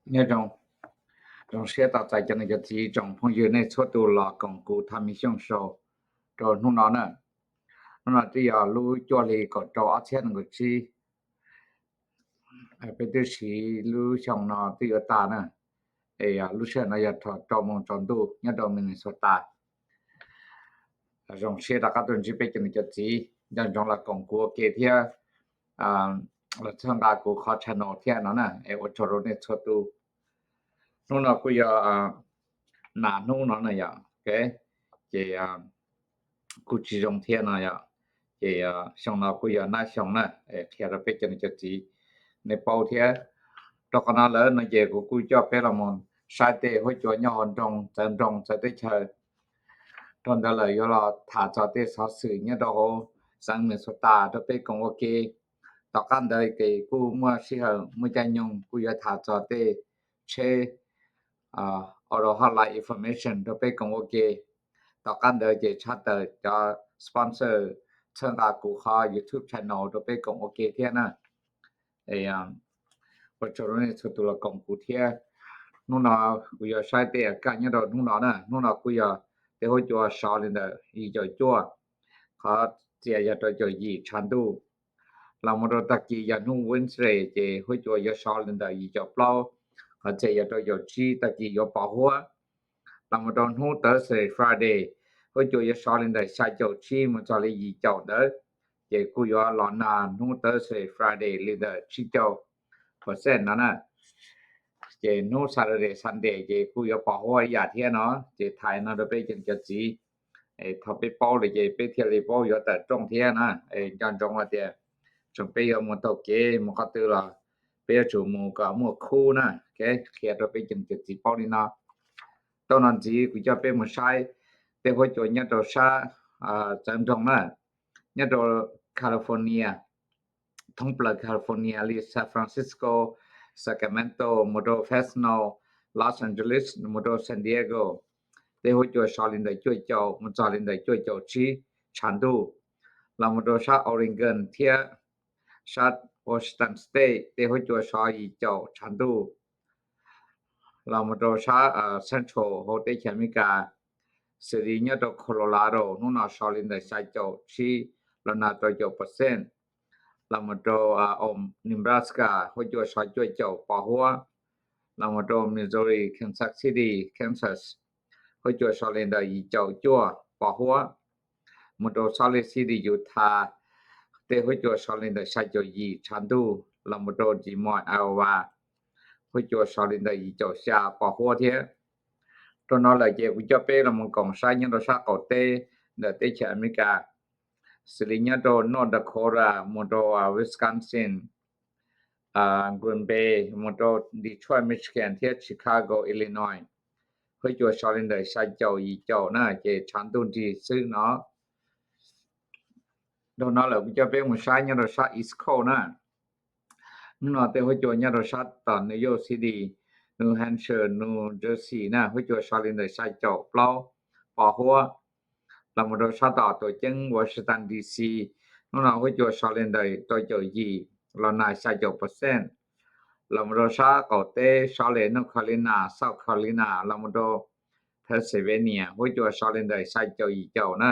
Nyob zoo, zoo siab tau txais cov niam cov txiv tsoom phooj ywg nej txhua tus los koom kuv Thaj Me Xyooj Show rau hnub no na. Hnub no twb yog lub cuaj hli kaum rau ob txhiab nees nkaum tsib. Peb twb siv lub xyoo no twb yuav tag na. Es lub sij hawm no yog thaum rau moos tsaus ntuj nyob rau Minnesota. Zoo siab rov qab tuaj ntsib peb cov niam cov txiv, nco ntsoov los koom kuv ua ke thiab los txhawb nqa kuv qhov channel thiab no na, es ua tsaug rau nej txhua tus. Hnub no kuj yog nas hnub no na yom, ces kuj tsis zoo thiab no yom. Ces xyoo no kuj yog nab xyoo na, qhia rau peb cov niam cov txiv nej paub thiab. Rau qhov no lawm no ces kuv kuj coj peb los mus saib tej huab cua nyob hauv nroog, txawv nroog txawv teb chaws. Dhau ntawd lawm yuav los tham txog tej xov xwm nyob rau hauv xeev Minnesota rau peb koom ua ke. Tom qab ntawd ces kuj muaj sij hawm muaj caij nyoog kuj yuav tham txog tej tsheb auto hotline information rau peb koom ua ke. Tom qab ntawd ces tshaj tawm cov sponsor txhawb nqa kuv qhov YouTube channel rau peb koom ua ke thiab na. Ua tsaug rau nej txhua tus los koom kuv thiab. Hnub no kuv yuav saib tej kaj nyob rau hnub no na. Hnub no kuj yog tej huab cua sov li ntawm yim caum cuaj, qhov txias yog rau caum yim tshav ntuj. Los mus rau tag kis yog hnub Wednesday ces huab cua yuav sov li ntawm yim caum plaub, qhov txias yog rau caum tsib, tag kis yuav pos huab. Los mus rau hnub Thursday, Friday, huab cua yuav sov li ntawm xya caum tsib mus txog li yim caum ntawd, ces kuj yuav los nag hnub Thursday, Friday li ntawm tsib caug percent no na. Ces hnub Saturday, Sunday ces kuj yuav pos huab ib yam thiab no. Ces thaij no rau peb cov niam cov txiv, thaum peb paub lawm ces peb thiaj li paub yuav tawm rooj thiab na. Nco ntsoov hais tias tsoom peb yuav mus taug kev mus qhov twg los peb yuav tsum mus kom muaj khub na. Qhia rau peb cov niam cov txiv paub li no. Tau no ntxiv kuv coj peb mus saib tej huab cua nyob rau sab txawv nroog na, nyob rau California, thoob plaws California li San Francisco, Sacramento, mus rau Fresno, Los Angeles, mus rau San Diego, tej huab cua sov li ntawm cuaj caum mus txog li ntawm cuaj caum tsib tshav ntuj. Los mus rau sab Oregon thiab sab Washington State tej huab cua sov yim caum tshav ntuj. Los mus rau sab Central hauv teb chaws Amelikas, xws li nyob rau Colorado hnub no sov li ntawm xya caum tsib los nag rau caum percent. Los mus rau Nebraska huab cua sov cuaj caum pos huab. Los mus rau Missouri, Kansas City, Kansas, huab cua sov li ntawm yim caum cuaj pos huab. Mus rau Salt Lake City, Utah, tej huab cua sov li ntawm xya caum yim tshav ntuj. Los mus rau Des Moines, Iowa, huab cua sov li ntawm yim caum xya pos huab thiab. Rau no lawm ces kuv coj peb los mus koom saib nyob rau sab qaum teb ntawm teb chaws Amelikas, xws li nyob rau North Dakota mus rau Wisconsin, Green Bay mus rau Detroit, Michigan thiab Chicago, Illinois, huab cua sov li ntawm xya caum yim caum na, ces tshav ntuj nrig xwb no. Rau no lawm kuv coj peb mus saib nyob rau sab East Coast na. Hnub no tej huab cua nyob rau sab tom New York City, New Hampshire, New Jersey na, huab cua sov li ntawm xya caum plaub pos huab. Los mus rau sab tom tuam ceeb Washington D C, hnub no huab cua sov li ntawm rau caum yim los nag xya caum percent. Los mus rau sab qaum teb sov li North Carolina, South Carolina, los mus rau Pennsylvania, huab cua sov li ntawm xya caum yim caum na,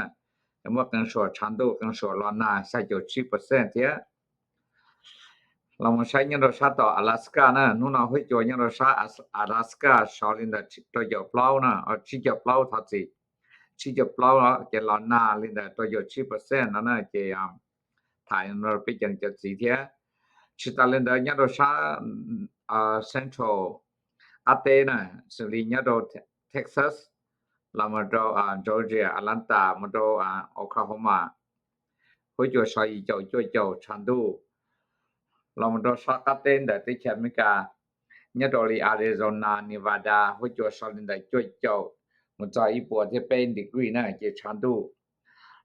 muaj qee suam tshav ntuj, qee suam los nag xya caum tsib percent thiab. Los mus saib nyob rau sab tom Alaska na, hnub no huab cua nyob rau sab Alaska sov li ntawm rau caum plaub na, tsib caug plaub, thov txim, tsib caug plaub, ces los nag li ntawm rau caum tsib percent no na, ces tham rau peb cov niam cov txiv thiab. Tsis tas li ntawd nyob rau sab Central qab teb na, xws li nyob rau Texas, los mus rau Georgia, Atlanta, mus rau Oklahoma, huab cua sov yim caum cuaj caum tshav ntuj. Los mus rau sab qab teb ntawm teb chaws Amelikas, nyob rau li Arizona, Nevada, huab cua sov li ntawm cuaj caum mus txog ib puas thiab peb degree na, ces tshav ntuj.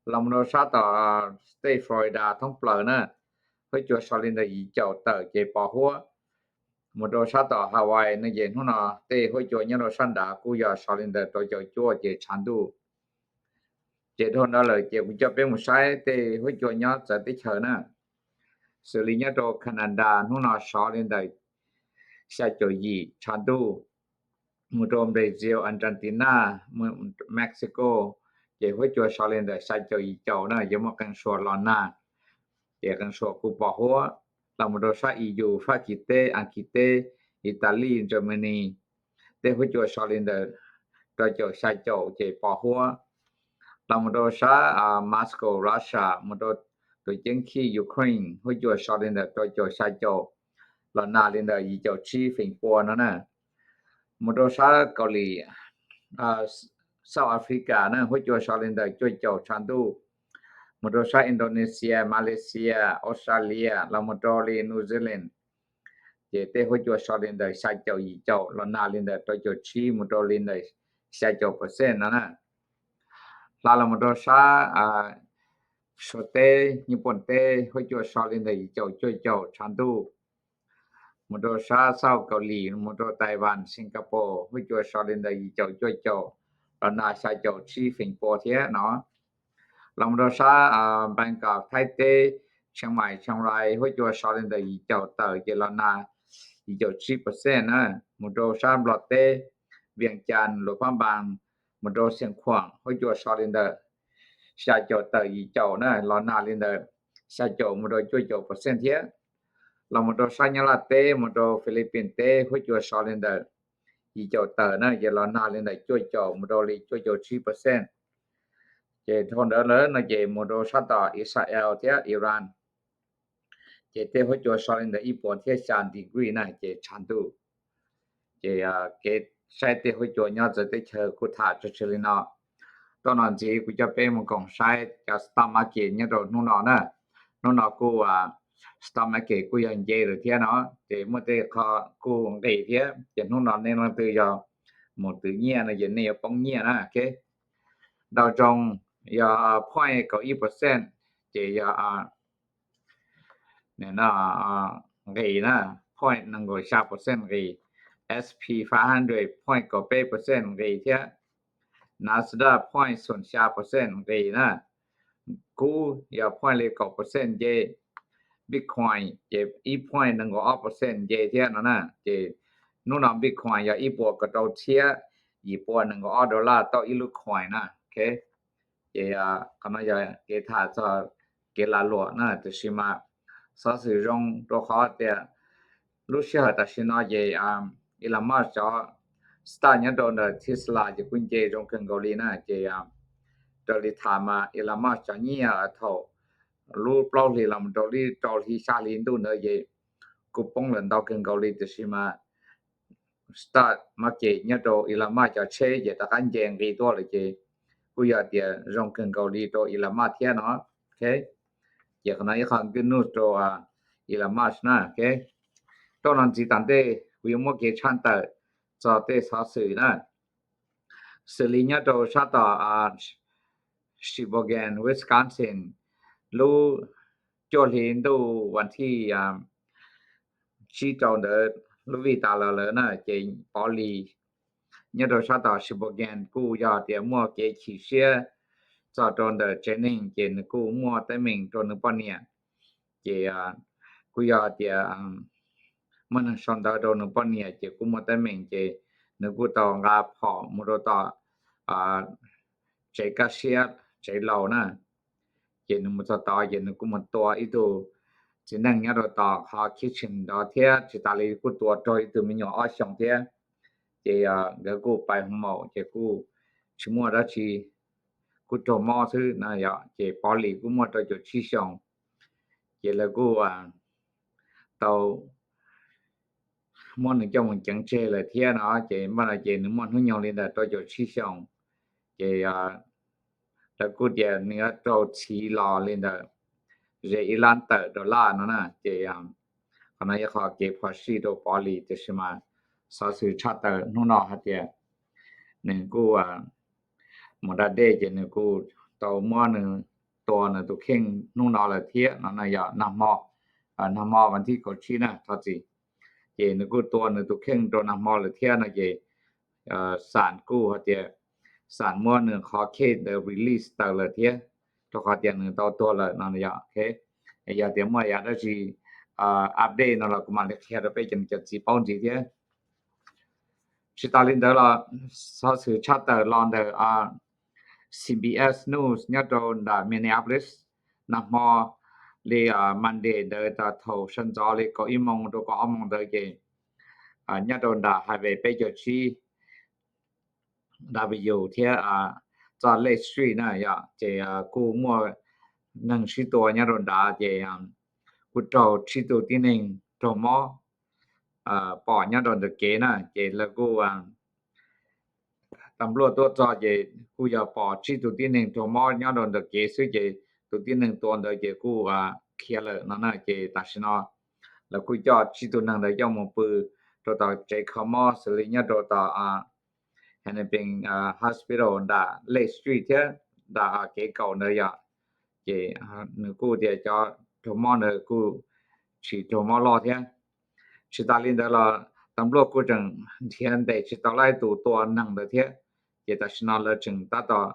Los mus rau sab tom state Florida thoob plaws na, huab cua sov li ntawm yim caum tawm ces pos huab. Mus rau sab tom Hawaii no ces hnub no tej huab cua nyob rau sab nrad kuj yog sov li ntawm rau caum cuaj ces tshav ntuj. Ces dhau ntawd lawm ces kuv coj peb mus saib tej huab cua nyob txawv teb chaws na. Xws li nyob rau Canada hnub no sov li ntawm xya caum yim tshav ntuj. Mus rau Brazil, Argentina, Mexico, ces huab cua so li ntawm xya caum yim caum na, yuav muaj qee suas los nag, ces qee suas kuj pos huab. Los mus rau sab E U, Fab Kis teb, As Kis teb, Italy, Germany, tej huab cua so li ntawm rau caum xya caum ces pos huab. Los mus rau sab Moscow, Russia, mus rau tus ceeb khij Ukraine, huab cua so li ntawm rau caum xya caum los nag li ntawm yim caum tsib feem pua no na. Mus rau sab Kaus Lim, South Africa na, huab cua so li ntawm cuaj caum tshav ntuj. Mus rau sab Indonesia, Malaysia, Australia, los mus rau li New Zealand, ces tej huab cua so li ntawm xya caum yim caum los nag li ntawm rau caum tsib mus rau li ntawm xya caum percent no na. Hla los mus rau sab Suav teb, Nyij Pooj teb, huab cua so li ntawm yim caum cuaj caum tshav ntuj. Mus rau sab South Kaus Lim, mus rau Taiwan, Singapore, huab cua so li ntawm yim caum cuaj caum los nag xya caum tsib feem pua thiab no. Los mus rau sab Bangkok, Thaib teb, Chiang Mai, Chiang Rai, huab cua so li ntawm yim caum tawm ces los nag yim caum tsib percent na. Mus rau sab Nplog teb, Vias Cas, Luas Phab Npas, mus rau Xias Khuam, huab cua so li ntawm xya caum tawm yim caum na, los nag li ntawm xya caum mus rau cuaj caum percent thiab. Los mus rau sab Nyab Laj teb, mus rau Philippines teb, huab cua so li ntawm yim caum tawm na, ces los nag li ntawm cuaj caum mus rau li cuaj caum tsib percent. Ces dhau ntawd lawm no ces mus rau sab tom Israel thiab Iran, ces tej huab cua so li ntawm ib puas thiab xya degree na, ces tshav ntuj. Ces kev saib tej huab cua nyob txawv teb chaws kuj tham tso tseg li no. Tau no ntxiv kuv coj peb mus koom saib cov stock market nyob rau hnub no na. Hnub no kuj stock market kuj yog nce lawm thiab no, ces muaj tej qho kuj nqis thiab, ces hnub no nej leej twg yog mus twv nyiaj no ces nej yuav poob nyiaj na. Dow Jones yog point kaum ib percent, ces yog nqis na, point nees nkaum xya percent nqis, S P five hundred point kaum peb percent nqis thiab, Nasdaq point xoom xya percent nqis na, kub yog point li kaum percent nce, Bitcoin ces ib point nees nkaum ob percent nce thiab no na. Ces hnub no Bitcoin yog ib puas kaum rau txhiab yim pua nees nkaum ob dollar tauj ib lub coin na. Ces qhov no yog kev tham txog kev lag luam na, tiam sis mas xov xwm zoo rau qhov tias lub sij hawm tam sim no ces Elon Musk cov stock nyob rau ntawm Tesla ces kuj nce zoo kawg nkaus li na. Ces raws li tham mas Elon Musk cov nyiaj thaum lub plaub hlis los mus rau lub rau hli xya hli ntuj ntawd ces kuj poob lawm ntau kawg nkaus li, tiam sis mas stock market nyob rau Elon Musk cov tsheb ces rov qab nce nqis tuaj lawm ces kuj yog tias zoo kawg nkaus li rau Elon Musk thiab no. Ces qhov no ib qho good news rau Elon Musk na. Rau no ntxiv tom ntej kuv yuav muab kev tshaj tawm txog tej xov xwm na. Xws li nyob rau sab tom Sheboygan, Wisconsin, lub cuaj hli ntuj vas thij tsib rau ntawd, lub vij tas los lawm na, ces Pov Lis nyob rau sab tom Sheboygan kuj yog tias muaj kev chim siab txog rau ntawm tsev neeg, ces nws kuj muaj teeb meem rau nws poj niam. Ces kuj yog tias muaj neeg sau ntawv rau nws poj niam ces kuj muaj teeb meem, ces nws kuj tau nqa phom mus rau tom tsev kaj siab, tsev laus na. Ces nws mus txog tod ces nws kuj mus tua ib tug txiv neej nyob rau tom qhov kitchen nrov thiab tsis tas li kuj tua raug ib tug me nyuam ob xyoos thiab. Ces nkawd kuj pais hoo maum ces kuj tsis muaj dab tsi, kuj raug mob xwb na yom. Ces Pov Lis kuj muaj rau caum tsib xyoos, ces lawv kuj tau muab nws coj mus ceev tseg lawm thiab no. Ces npaj no ces nws muaj hnub nyoog li ntawm rau caum tsib xyoos. Ces lawv kuj tias nws yuav raug txhiv los li ntawm ze ib lab tawm dollar no na. Ces qhov no yog qhov kev phom sij rau Pov Lis, tiam sis mas xov xwm tshaj tawm hnub no hais tias nws kuj mus da dej ces nws kuj tau muab nws tua nws tus kheej hnub no lawm thiab no na yom. Nag hmo, nag hmo vas thib kaum tsib na, thov txim, ces nws kuj tua nws tus kheej rau nag hmo lawm thiab no ces xam kuj hais tias xam muab nws qhov case ntawd release tawm lawm thiab, rau qhov tias nws tau tuag lawm no yom. Yog tias muaj yam dab tsi update no los kuv mam li qhia rau peb cov niam cov txiv paub ntxiv thiab. Tsis tas li ntawd los xov xwm tshaj tawm los ntawm C B S News nyob rau nram Minneapolis, nag hmo li Monday ntawd thaum sawv ntxov li kaum ib moos rau kaum ob moos ntawd ces nyob rau nram highway peb caug tsib W thiab txoj Lake Street na yom, ces kuj muaj neeg sib tua nyob rau nrad ces kuj raug tsib tug tib neeg raug mob pom nyob rau ntawm kev na. Ces lawv kuj, tas npluaj tuaj txog ces kuj yog pom tsib tus tib neeg raug mob nyob rau ntawm kev xwb ces tus tib neeg tua ntawd ces kuj khiav lawm no na. Ces tam sim no lawv kuj coj tsib tus neeg ntawd coj mus pw rau tom tsev kho mob xws li nyob rau tom Hennepin Hospital nram Lake Street thiab nram kev kaum ntawd yom. Ces nws kuj tias cov raug mob ntawd kuj tsis raug mob loj thiab. Tsis tas li ntawd los tas npluaj kuj tseem nrhiav ntes tsis tau leej tus tua neeg ntawd thiab. Ces tam sim no lawv tseem tab tom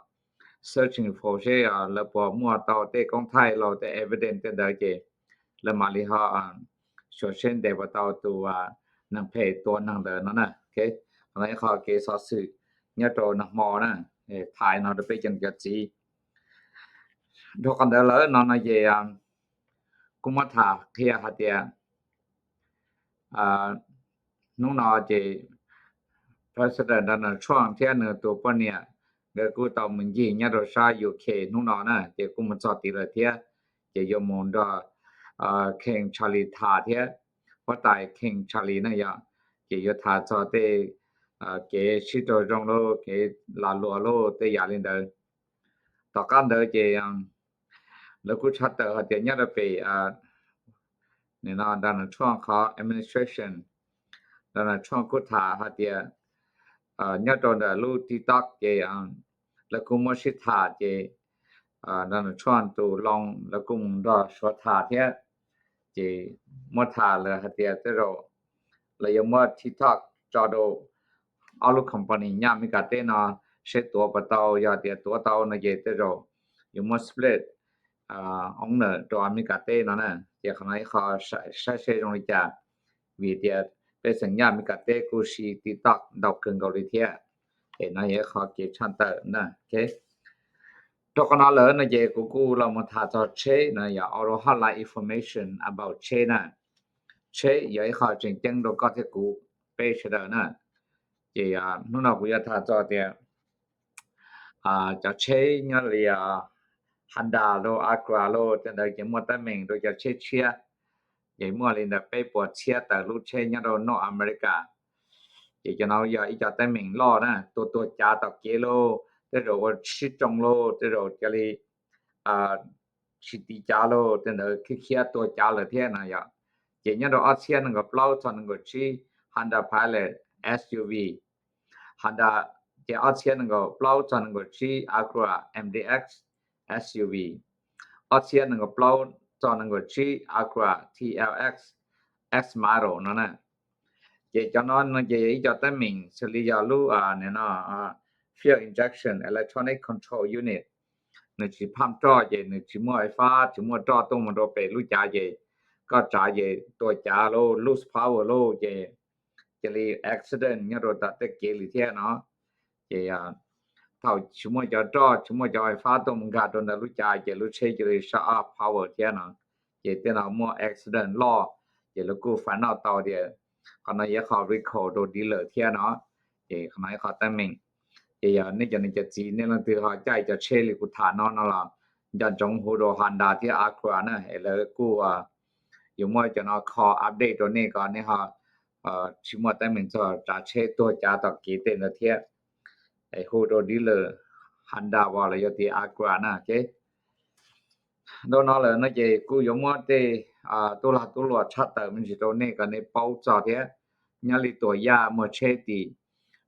searching for seb lawv puas muaj tau tej koob thaij los tej evidence tej ntawd ces lawv mam li ho xyuas seb ntes puas tau tus neeg phem tua neeg ntawd no na. Qhov no ib qho kev xov xwm nyob rau nag hmo na, tham no rau peb cov niam cov txiv. Dhau qhov ntawd lawm no no ces kuj muab tham qhia hais tias hnub no ces President Donald Trump thiab nws tus poj niam nkawd kuj tau mus ncig nyob rau sab U K hnub no na, ces kuj mus txog tid lawm thiab. Ces yuav mus nrog King Charlie tham thiab, huab tais King Charlie na yom, ces yuav tham txog tej kev sib raug zoo lauj, kev lam luam lauj, tej yam li ntawd. Tom qab ntawd ces lawv kuj tshaj tawm hais tias nyob rau pem Donald Trump qhov administration, Donald Trump kuj tham hais tias nyob rau ntawm lub TikTok ces lawv kuj muab sib tham ces Donald Trump tus loo lawv kuj mus nrog Suav tham thiab. Ces muab tham lawm hais tias tej zaum lawv yuav muab TikTok tso rau ob lub company nyob Amelikas teb no seb tuav puas tau, yog tias tuav tau no ces tej zaum yuav muab split owner rau Amelikas teb no na. Ces qhov no ib qho saib seb zoo li cas, vim tias pej xeem nyob Amelikas teb kuj siv TikTok ntau kawg nkaus li thiab. Es no yog ib qho kev tshaj tawm na. Rau qhov no lawm no ces kuv kuj los mus tham txog tsheb no, yog auto hotline information about tsheb na. Tsheb yog ib qho tseem ceeb rau koj thiab kuv peb sawv daws na. Ces hnub no kuv yuav tham txog tias cov tsheb nyob li Honda los Acura los tej ntawd ces muaj teeb meem rau cov tsheb tshiab. Ces muaj li ntawm peb puas txhiab tawm lub tsheb nyob rau North America. Ces cov no yog ib co teeb meem loj na, tua tuag cav tom kev lauj, tej zaum ua sib tsoo lauj, tej zaum cia li tsis tiv cav lauj, tej ntawd khiav khiav tuag cav lawm thiab no yom. Ces nyob rau ob txhiab nees nkaum plaub txog nees nkaum tsib, Honda Pilot S U V, Honda, ces ob txhiab nees nkaum plaub txog nees nkaum tsib Acura M D X S U V, ob txhiab nees nkaum plaub txog nees nkaum tsib Acura T L X X model no na. Ces cov no no ces yog ib co teeb meem xws li yog lub no fuel injection electronic control unit, nws tsis phaj roj ces nws tsis muaj fab tsis muaj roj tuaj mus rau pem lub cav ces koj tsav ces tuag cav lauj, lose power lauj, ces cia li accident nyob rau tom tej kev li thiab no. Ces thaum tsis muaj cov roj tsis muaj cov fab tuaj mus nkag rau ntawm lub cav ces lub tsheb cia li shut off power thiab no. Ces tej no muaj accident loj, ces lawv kuj find out tau tias qhov no yog qhov recall rau dealer thiab no. Ces qhov no yog qhov teeb meem. Ces yog nej cov niam cov txiv nej leej twg ho caij cov tsheb li kuv tham no no los nco ntsoov hu rau Honda thiab Acura na, es lawv kuj yuav muab cov no kho update rau nej kom nej ho tsis muaj teeb meem txog tsav tsheb tuag cav tom kev tej ntawd thiab. Es hu rau dealer Honda los yog tias Acura na. Dhau no lawm no ces kuj yuav muab tej tub lag tub luam tshaj tawm me ntsis rau nej kom nej paub txog thiab. Nyob li Tuam Yaj muag tsheb tim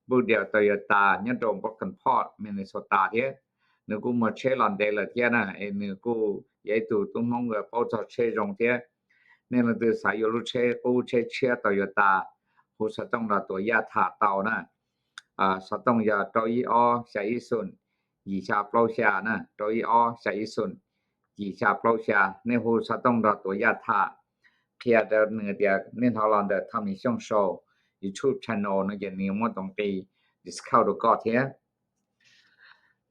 Brookdale Toyota nyob rau Brooklyn Park, Minnesota thiab. Nws kuj muag tsheb los ntev lawm thiab na, es nws kuj yog ib tug tub Hmoob uas paub txog tsheb zoo thiab. Nej leej twg xav yuav lub tsheb qub tsheb tshiab Toyota, hu xov tooj los Tuam Yaj tham tau na. Xov tooj yog rau ib ob xya ib xoom yim xya plaub xya na, rau ib ob xya ib xoom yim xya plaub xya. Nej hu xov tooj nrog Tuam Yaj tham, qhia rau nws tias nej hnov los ntawm Thaj Mim Xyooj Show YouTube channel no ces nws yuav muab tus nqi discount rau koj thiab.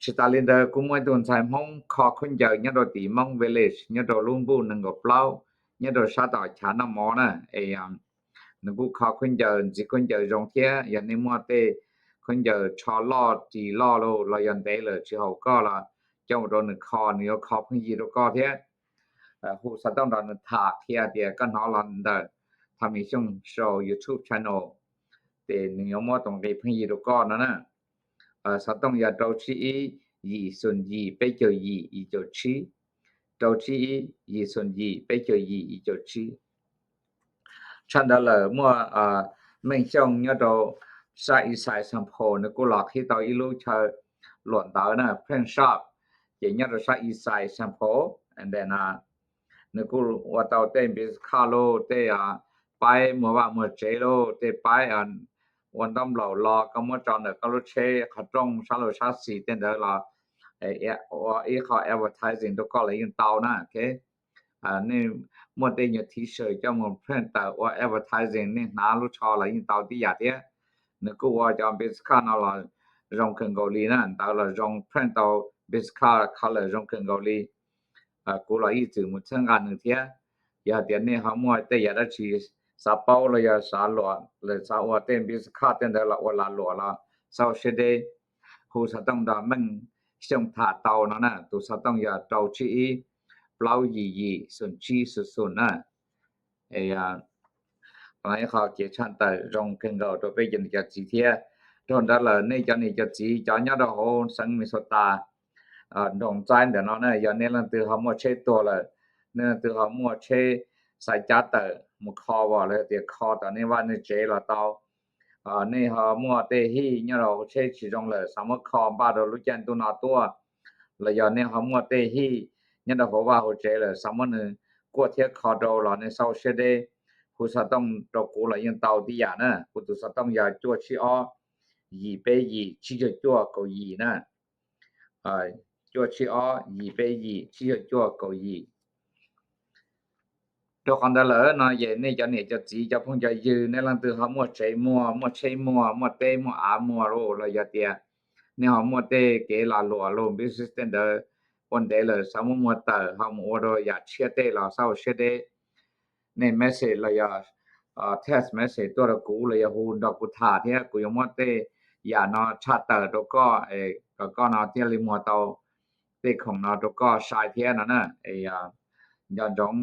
Tsis tas li ntawd kuj muaj ib tug ntxhais Hmoob kho khaub ncaws nyob rau tim Hmoob Village nyob rau lub npuj nees nkaum plaub nyob rau sab tom chav noj mov na, es nws kuj kho khaub ncaws ntxiv khaub ncaws zoo thiab. Yog nej muaj tej khaub ncaws tsho loj ris loj los yog ntev lawm tsis haum koj los coj mus rau nws kho, nws yuav kho pheej yig rau koj thiab. Hu xov tooj nrog nws tham qhia tias koj hnov los ntawm Thaj Mim Xyooj Show YouTube channel, ces nws yuav muab tus nqi pheej yig rau koj no na. Xov tooj yog rau tsib ib yim xoom yim peb caug yim yim caum tsib, rau tsib ib yim xoom yim peb caug yim yim caum tsib. Tshaj ntawd lawm muaj Meej Xyooj nyob rau sab Eastside Saint Paul, nws kuj los qhib tau ib lub chaw luam ntawv na, print shop, ces nyob rau sab Eastside Saint Paul. Nws kuj ua tau tej business card los, tej paib muag vaj muag tsev los, tej paib ua ntaub nplaum los koj muab tso ntawm koj lub tsheb qhov rooj sab laug sab xis tej ntawd los ua ib qho advertising rau koj los yeej tau na. Nej muaj tej nyuag T-shirt coj mus print tawm ua advertising nej hnav lub tsho los yeej tau tib yam thiab. Nws kuj ua cov business card no los zoo kawg nkaus li na, ntawv los zoo, print tau business card color zoo kawg nkaus li. Kuv los ib txwm mus txhawb nqa nws thiab. Yog tias nej ho muaj tej yam dab tsi xav paub los yog xav luam los xav ua tej business card tej ntawd los ua lag luam los xav ua siab deb, hu xov tooj nrog Meej Xyooj tham tau no na. Tus xov tooj yog rau tsib ib plaub yim yim xoom tsib xoom xoom na. Qhov kev tshaj tawm zoo kawg nkaus rau peb cov niam cov txiv thiab. Dhau ntawd lawm nej cov niam cov txiv cov nyob rau hauv xeev Minnesota, nroog Ntxaib ntawm no na, yog nej leej twg ho muaj tsheb tuag lawm, nej leej twg ho muaj tsheb xav cab tawm mus kho los tias kho tom nej vaj nej tsev los tau. Nej ho muaj tej hij nyob rau hauv tsheb tsis zoo lawm xav muab kho npaj rau lub caij ntuj no tuaj, los yog nej ho muaj tej hij nyob rau hauv vaj hauv tsev lawm xav muab nws kuaj thiab kho rau los nej xav ua siab deb, hu xov tooj rau kuv los yeej tau tib yam na. Kuv tus xov tooj yog cuaj tsib ob yim peb yim tsib caug cuaj kaum yim na. Cuaj tsib ob yim peb yim tsib caug cuaj kaum yim. Rau qhov ntawd lawm no ces nej cov niam cov txiv cov phooj cov ywg nej leej twg ho muaj tsev muag, muaj tsheb muag, muaj teb muaj av muag los, los yog tias nej ho muaj tej kev lag luam los business tej ntawd ua ntev lawm xav muab muag tawm ho mus ua rau yam tshiab tej los xav ua siab deb, nej message los yog text message tuaj rau kuv los yog hu nrog kuv tham thiab kuv yuav muab tej yam no tshaj tawm rau koj es kom koj no thiaj li muag tau tej khoom no rau koj sai thiab no na. Nco ntsoov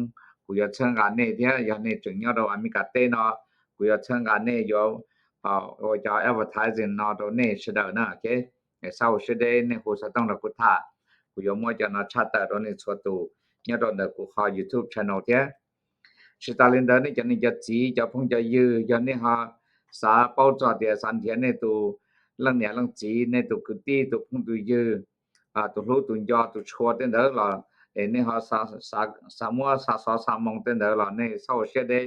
kuv yuav txhawb nqa nej thiab, yog nej tseem nyob rau Amelikas teb no kuv yuav txhawb nqa nej yuav ua cov advertising no rau nej sawv daws na. Xav ua siab deb nej hu xov tooj rau kuv tham, kuv yuav muab cov no tshaj tawm rau nej txhua tus nyob rau ntawm kuv qhov YouTube channel thiab. Tsis tas li ntawd nej cov niam cov txiv cov phooj cov ywg yog nej ho xav paub txog tias xav nrhiav nej tus leej niam leej txiv, nej tus kwv tij tus phooj tus ywg, tus hlub tus nco tus tshua tej ntawd los es nej ho xav muab xa xov xa moo tej ntawd los nej xav ua siab deb,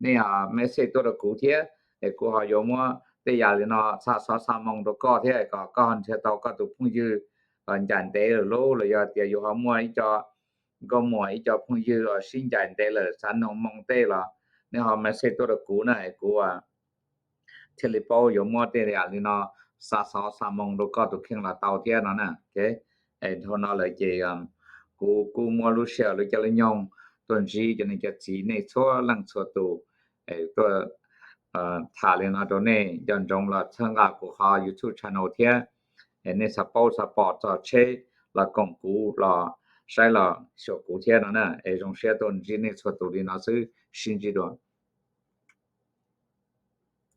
nej message tuaj rau kuv thiab es kuv ho yuav muab tej yam li no xa xov xa moo rau koj thiab kom koj ho nrhiav tau koj tus phooj ywg ncaim ntev lawm los yog tias yus ho muaj ib co nkauj muam ib co phooj ywg sib ncaim ntev lawm xav noog moo tej los nej ho message tuaj rau kuv na, kuv thiaj li paub yuav muab tej yam li no xa xov xa moo rau koj tus kheej los tau thiab no na. Dhau no lawm ces kuv kuj muab lub sij hawm lub caij lub nyoog tuaj ntsib cov niam cov txiv nej txhua leej txhua tus, tuaj tham li no rau nej. Nco ntsoov los txhawb nqa kuv qhov YouTube channel thiab, nej xav paub xav pom txog tsheb los koom kuv los saib los xyuas kuv thiab no na. Es zoo siab tuaj ntsib nej txhua tus li no xwb, sib ntsib dua.